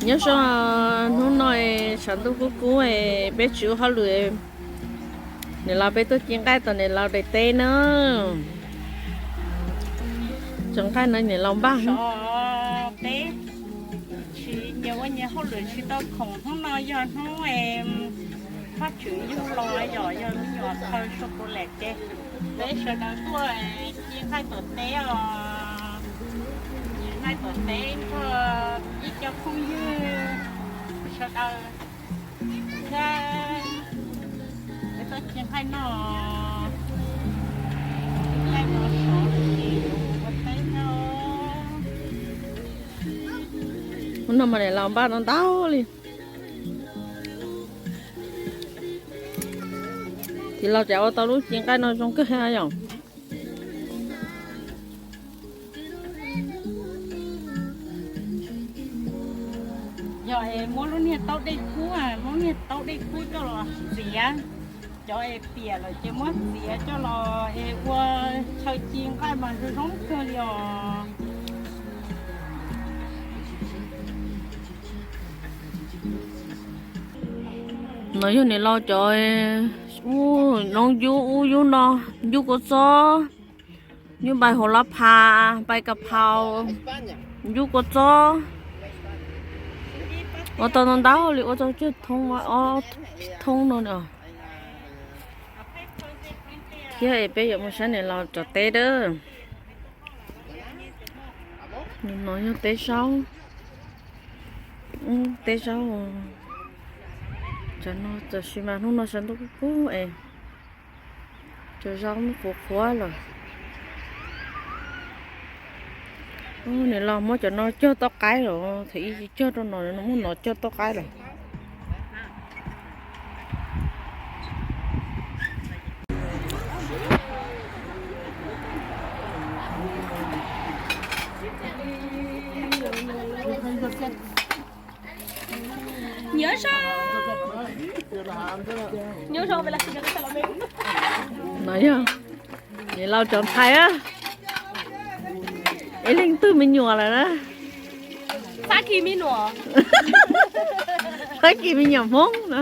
Nyob zoo, hnub no sawv ntuj kub kub, peb tsis ua hauj lwm, niam laus peb tuaj ci nqaij tom niam laus daim teb na. Cov nqaij no niam laus npaj. Tsis nyias ua nyias hauj lwm tsis tau khoom, hnub no yog hnub Vajtswv yug los yom, yog me nyuam khaws sua puv lem ces peb sawv daws tuaj ci nqaij tom teb os. Ci nqaij tom teb nrog ib co phooj ywg sawv daws thiab. Peb tuaj ci nqaij noj, ci nqaij noj sov ua teb noj. Hnub no mas niam laus npaj no ntau li. Txiv laus cas ua tau lub ci nqaij no zoo kawg yom. Yog es muab lub niag taub dej kub, muab niag taub dej kub coj los txiav. Cov es piam lawm ces muab txiav coj los es ua chaw ci nqaij mas zoo zoo kawg li os. No yog niam laus cov ub, noob yub ub yub no, yub kua txob, yub npai hauv lab pha, npai kas phau, yub kua txob. Ua tau ntau ntau li, ua tau tsawg thoob, ob thoob no na. Thiab es peb yuav mus saib niam laus tom teb dab. No yog teb zaub, teb zaub. Tam sim mas hnub no sawv ntuj kub kub es cov zaub muab qhuav qhuav lawm. Niam laus muab cov no cog toj qaib lawm, thaum ib cog rau no, muab no cog toj qaib lawm. Nyob zoo, nyob zoo. No yog niam laus cov ntxhais, ib leeg twg me nyuam lawm na. Fab kis me nyuam, fab kis me nyuam Hmoob no.